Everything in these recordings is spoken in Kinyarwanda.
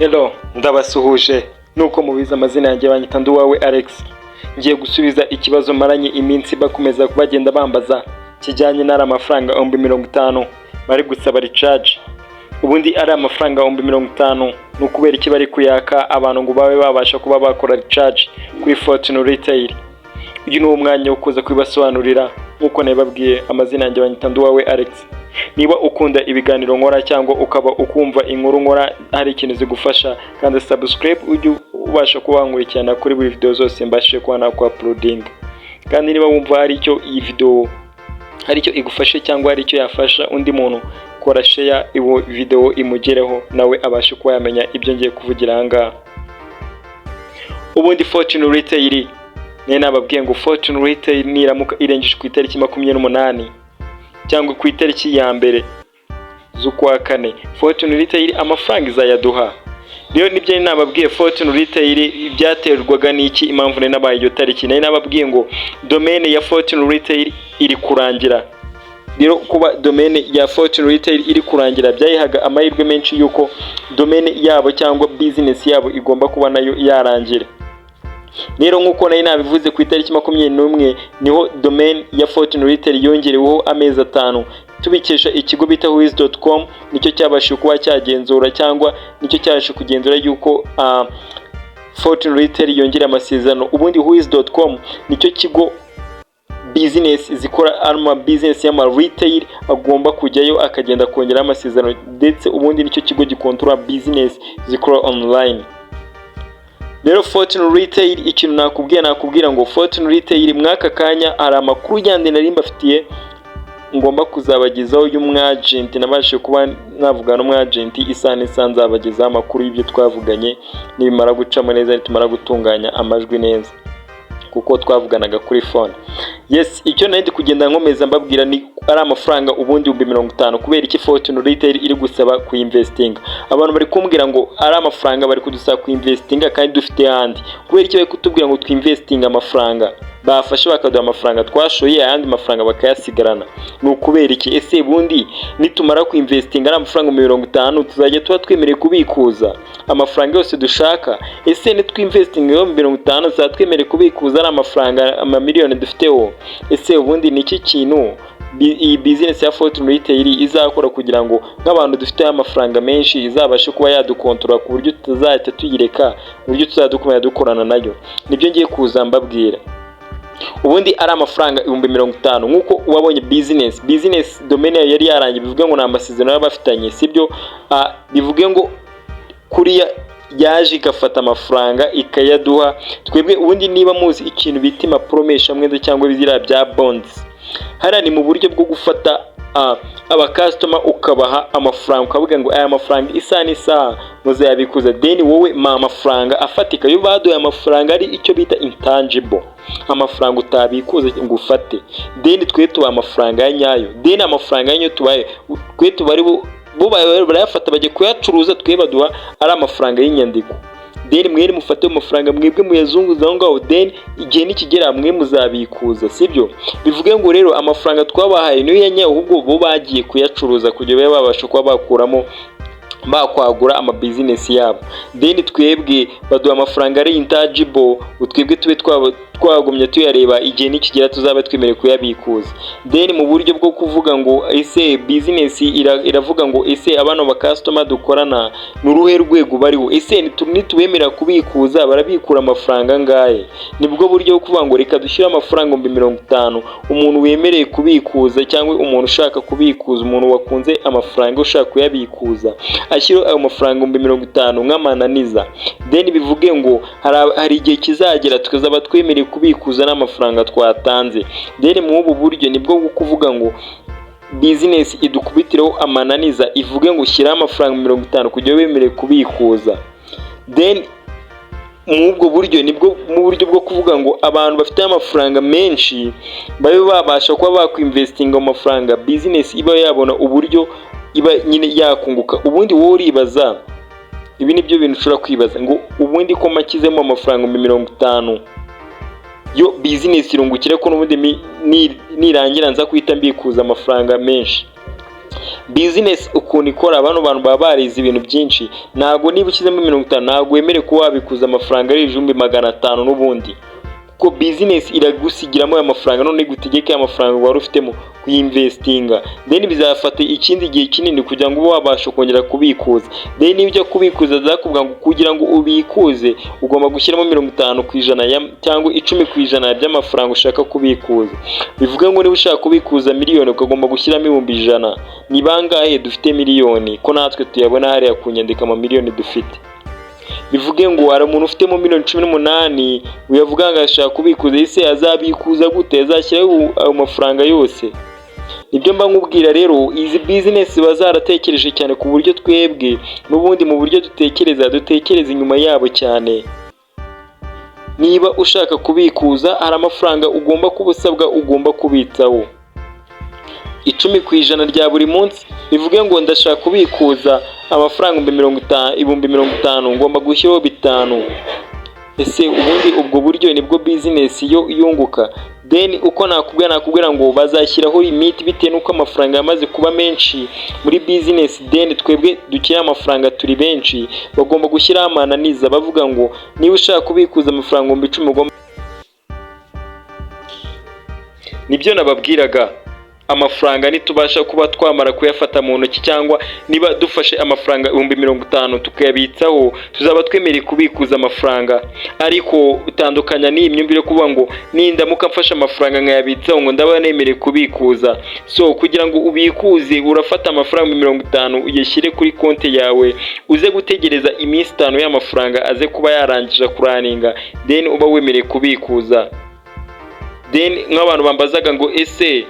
Hello, ndabasuhuje. Nuko mubizi, amazina yanjye banyita Nduwawe Alex. Ngiye gusubiza ikibazo maranye iminsi bakomeza bagenda bambaza, kijyanye n'ari amafaranga 50,000 bari gusaba recharge. Ubundi ari amafaranga 50,000, ni ukubera iki bari kuyaka abantu ngo babe babasha kuba bakora recharge kuri Fortune Retail? Uyu ni wo mwanya wo kuza kubibasobanurira. Nk'uko nabibabwiye, amazina yanjye banyita Nduwawe Alex. Niba ukunda ibiganiro nkora cyangwa ukaba ukumva inkuru nkora hari ikintu zigufasha, kandi subscribe ujye ubasha kuba wankurikirana kuri buri video zose mbashije kuba naku-uploadinga. Kandi niba wumva hari icyo iyi video hari icyo igufashe cyangwa hari icyo yafasha undi muntu, kora share, iyo video imugereho, nawe abashe kuba yamenya ibyo ngiye kuvugira aha ngaha. Ubundi Fortune Retail, niyo nababwiye ngo Fortune Retail niramuka irengeje ku itariki 28 cyangwa ku itariki ya 1 z'ukwa kane, Fortune Retail amafaranga izayaduha. Rero nibyo nari nababwiye. Fortune Retail byaterwaga n'iki? Impamvu nari nabaye iyo tariki, nari nababwiye ngo domain ya Fortune Retail iri kurangira. Rero kuba domain ya Fortune Retail iri kurangira byayihaga amahirwe menshi y'uko domain yabo cyangwa business yabo igomba kuba nayo yarangira. Rero nk'uko nari nabivuze, ku itariki 21 niho domain ya Fortune Retail yongereweho amezi 5, tubikesha ikigo bita whois.com. Nicyo cyabashije kuba cyagenzura cyangwa nicyo cyabashije kugenzura yuko Fortune Retail yongera amasezerano. Ubundi whois.com nicyo kigo business zikora ama business y'ama retail agomba kujyayo akagenda kongeraho amasezerano, ndetse ubundi nicyo kigo gikontorora business zikora online. Rero Fortune Retail, ikintu nakubwiye, nakubwira ngo Fortune Retail mw'aka kanya hari amakuru yandi nari mbafitiye ngomba kuzabagezaho y'umwagenti. Nabashije kuba navugana n'umwagenti, isaha n'isaha nzabagezaho amakuru y'ibyo twavuganye nibimara gucamo neza, nitumara gutunganya amajwi neza, kuko twavuganaga kuri phone. Yes, icyo nari ndi kugenda nkomeza mbabwira ni ari amafaranga ubundi 50,000, kubera iki Fortune Retail iri gusaba kuinvestinga? Abantu bari kumbwira ngo ari amafaranga bari kudusaba kuinvestinga kandi dufite ahandi, kubera iki bari kutubwira ngo twinvestinga amafaranga? Bafashe bakaduha amafaranga twashoye, ayandi mafaranga bakayasigarana, ni ukubera iki? Ese bundi nitumara kuinvestinga ari amafaranga 50, tuzajya tuba twemerewe kubikuza amafaranga yose dushaka? Ese nitwinvestinga 50,000, tuzaba twemerewe kubikuza ari amafaranga amamiliyoni dufiteho? Ese ubundi ni iki kintu iyi business ya Fortune Retail izakora kugira ngo nk'abantu dufite amafaranga menshi izabashe kuba yadukontorora ku buryo tutazahita tuyireka, ku buryo tuzajya dukomeza dukorana nayo? Nibyo ngiye kuza mbabwira. Ubundi ari amafaranga 50,000, nk'uko wabonye business domain yayo yari yarangiye, bivuge ngo ni amasezerano baba bafitanye, sibyo? Bivuge ngo kuriya yaje igafata amafaranga ikayaduha twebwe. Ubundi niba muzi ikintu bita impapuro mpeshamwenda cyangwa biriya bya bonds, hariya ni mu buryo bwo gufata abacustomer ukabaha amafaranga, ukavuga ngo aya mafaranga isaha n'isaha muzayabikuza, then wowe ma amafaranga afatika. Iyo baduhaye amafaranga ari icyo bita intangible, amafaranga utabikuza ngo ufate, then twe tubaha amafaranga ya nyayo. Then amafaranga ya nyayo tubaye twe tuba ari bo barayafata bajya kuyacuruza, twe baduha ari amafaranga y'inyandiko. Then mwere mufate ayo mafaranga, mwebwe muyazunguza aho ngaho, then igihe nikigera mwe muzabikuza, sibyo? Bivuge ngo rero amafaranga twabahaye niyo ya nyayo, ahubwo bo bagiye kuyacuruza kugira babe babasha kuba bakuramo, bakwagura amabizinesi yabo. Then twebwe baduha amafaranga ari intangible, twebwe tube twagumye tuyareba, igihe nikigera tuzaba twemerewe kuyabikuza. Then mu buryo bwo kuvuga ngo ese business iravuga ngo ese abano bacustomer dukorana ni uruhe rwego bariho? Ese nitubemerera kubikuza barabikura amafaranga angahe? Nibwo buryo bwo kuvuga ngo reka dushyire amafaranga 50,000, umuntu wemereye kubikuza cyangwa umuntu ushaka kubikuza, umuntu wakunze amafaranga ushaka kuyabikuza, ashyire ayo mafaranga 50,000 nk'amananiza. Then bivuge ngo hari igihe kizagera tukazaba twemerewe kubikuza n'amafaranga twatanze. Then muri ubu buryo nibwo bwo kuvuga ngo business idukubitireho amananiza, ivuge ngo ushyiraho amafaranga 50 kugira wemerewe kubikuza. Then muri ubwo buryo nibwo mu buryo bwo kuvuga ngo abantu bafite amafaranga menshi babe babasha kuba bakwinvestinga mu mafaranga, business iba yabona uburyo iba nyine yakunguka. Ubundi wowe uribaza, ibi ni byo bintu ushobora kwibaza ngo ubundi ko makizemo amafaranga 50,000, yo business irungukire ko n'ubundi nirangira nza guhita mbikuza amafaranga menshi? Business ukuntu ikora, bano bantu baba barize ibintu byinshi. Ntabwo niba ushyizemo 50, ntabwo wemerewe kuba wabikuza amafaranga ari 500,000 n'ubundi, kuko business iragusigiramo aya mafaranga, none igutegeke amafaranga wari ufitemo kuyinvestinga. Then bizafata ikindi gihe kinini kugira ngo ube wabasha kongera kubikuza. Then niba ujya kubikuza, zakubwira ngo kugira ngo ubikuze ugomba gushyiramo 50% cyangwa 10% by'amafaranga ushaka kubikuza. Bivuga ngo niba ushaka kubikuza miliyoni, ukagomba gushyiramo 100,000. Ni bangahe dufite miliyoni, ko natwe tuyabona hariya ku nyandiko amamiliyoni dufite? Bivuge ngo hari umuntu ufitemo miliyoni 18, uyavuga ngo ashaka kubikuza. Ese azabikuza gute? Azashyiraho ayo mafaranga yose? Nibyo mba nkubwira rero, izi business ziba zaratekereje cyane, ku buryo twebwe n'ubundi mu buryo dutekereza, dutekereza inyuma yabo cyane. Niba ushaka kubikuza, hari amafaranga ugomba kuba usabwa, ugomba kubitsaho 10% rya buri munsi. Bivuge ngo ndashaka kubikuza amafaranga 50,000, 50,000, ngomba gushyiraho 5. Ese ubundi ubwo buryo nibwo business yo yunguka? Then uko nakubwira ngo bazashyiraho limit bitewe n'uko amafaranga yamaze kuba menshi muri business. Then twebwe dukeneye amafaranga turi benshi, bagomba gushyiraho amananiza, bavuga ngo niba ushaka kubikuza amafaranga 10,000 ugomba. Nibyo nababwiraga, amafaranga nitubasha kuba twamara kuyafata mu ntoki, cyangwa niba dufashe amafaranga 50,000 tukayabitsaho, tuzaba twemerewe kubikuza amafaranga. Ariko utandukanya n'iyi myumvire yo kuvuga ngo nindamuka mfashe amafaranga nkayabitsaho, ngo ndaba nemerewe kubikuza. So kugira ngo ubikuze, urafata amafaranga 50 uyashyire kuri konti yawe, uze gutegereza iminsi 5 y'amafaranga aze kuba yarangije kuraninga, then uba wemerewe kubikuza. Then nk'abantu bambazaga ngo ese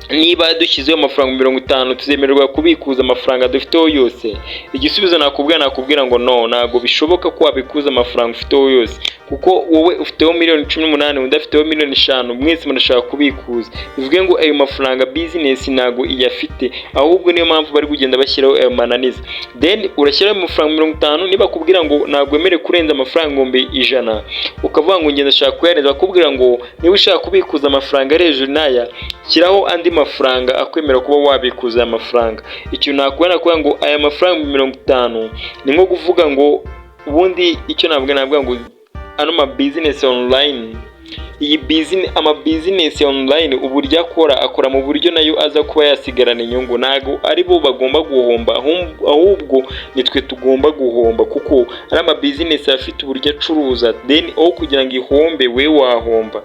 niba dushyizeho amafaranga 50, tuzemererwa kubikuza amafaranga dufiteho yose? Igisubizo nakubwira ngo no, ntabwo bishoboka ko wabikuza amafaranga ufiteho yose, kuko wowe ufiteho miliyoni 18, undi afiteho miliyoni 5, mwese murashaka kubikuza. Bivuge ngo ayo mafaranga business ntabwo iyafite, ahubwo niyo mpamvu bari kugenda bashyiraho ayo mananiza. Then urashyiraho amafaranga 50, niba bakubwira ngo ntabwo wemerewe kurenza amafaranga 100,000, ukavuga ngo ngenda ndashaka kuyarenza, bakubwira ngo niba ushaka kubikuza amafaranga ari hejuru n'aya, shyiraho andi mafaranga akwemera kuba wabikuza aya mafaranga. Ikintu nakubona kuvuga ngo aya mafaranga 50 ni nko kuvuga ngo ubundi icyo navuga ngo ano ma business online, iyi business, ama business online uburyo akora, akora mu buryo nayo aza kuba yasigarana inyungu. Ntabwo ari bo bagomba guhomba, ahubwo nitwe tugomba guhomba, kuko ari ama business afite uburyo acuruza. Then aho kugira ngo ihombe, we wahomba.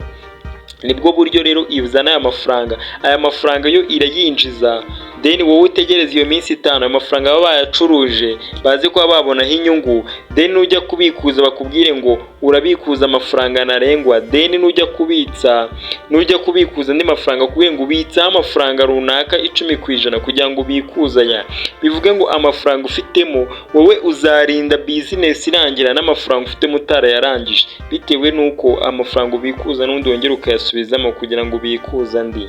Nibwo buryo rero izana aya mafaranga. Aya mafaranga yo irayinjiza, then wowe utegereza iyo minsi 5, ayo mafaranga baba bayacuruje, baze kuba babonaho inyungu. Then nujya kubikuza, bakubwire ngo urabikuza amafaranga ntarengwa. Then nujya kubitsa, nujya kubikuza andi mafaranga, bakubwire ngo ubitsaho amafaranga runaka 10% kugira ngo ubikuze aya. Bivuge ngo amafaranga ufitemo, wowe uzarinda business irangira n'amafaranga ufitemo utarayarangije, bitewe n'uko amafaranga ubikuza n'undi wongera ukayasubizamo kugira ngo ubikuze andi.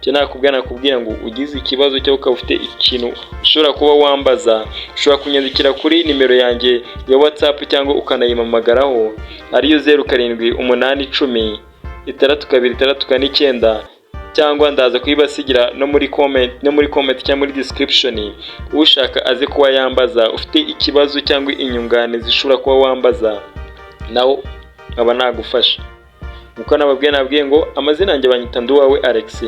Icyo nakubwira ngo ugize ikibazo cyangwa ukaba ufite ikintu ushobora kuba wambaza, ushobora kunyandikira kuri nimero yanjye ya WhatsApp cyangwa ukanayimpamagaraho, ariyo 0781062649, cyangwa ndaza kuyibasigira no muri comment cyangwa muri description. Ushaka aze kuba yambaza, ufite ikibazo cyangwa inyunganizi ushobora kuba wambaza, nawe nkaba nagufasha. Nkuko nababwiye ngo amazina yanjye banyita Nduwawe Alex.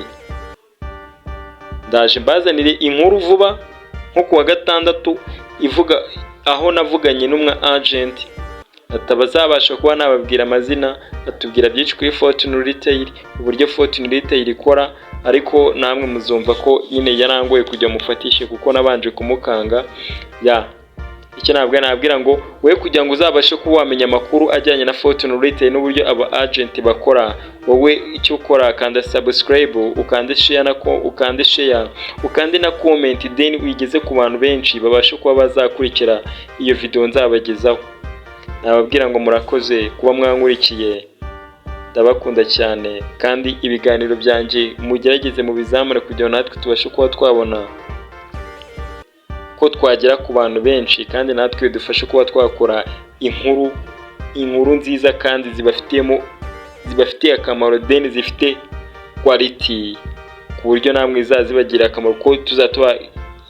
Ndaje mbazanire inkuru vuba nko kuwa gatandatu, ivuga aho navuganye n'umwa agent atabazabasha kuba nababwira amazina, atubwira byinshi kuri Fortune Retail, uburyo Fortune Retail ikora. Ariko namwe muzumva ko nyine yarangoye kujya mufatishe, kuko nabanje kumukanga ya. Icyo nabwira ngo we kugira ngo uzabashe kuba wamenya amakuru ajyanye na Fortune Retail n'uburyo aba agent bakora, wowe icyo ukora, kanda subscribe, ukande share na ko ukande share, ukande na comment, then wigeze ku bantu benshi babashe kuba bazakurikira iyo video nzabagezaho. Nababwira ngo murakoze kuba mwankurikiye, ndabakunda cyane, kandi ibiganiro byanjye mugerageze mubizamure kugira ngo natwe tubashe kuba twabona ko twagera ku bantu benshi, kandi natwe bidufashe kuba twakora inkuru nziza kandi zibafitiye akamaro, then zifite quality, ku buryo namwe zizabagirira akamaro, kuko tuzatuba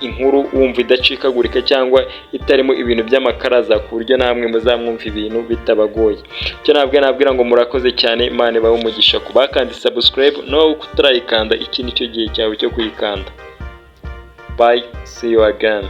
inkuru wumva idacikagurika cyangwa itarimo ibintu by'amakaraza, ku buryo namwe muzamwumva ibintu bitabagoye. Icyo nabwira ngo murakoze cyane, Imana ibahe umugisha ku bakanda subscribe. No kutarayikanda, iki nicyo gihe cyawe cyo kuyikanda. Bye, see you again.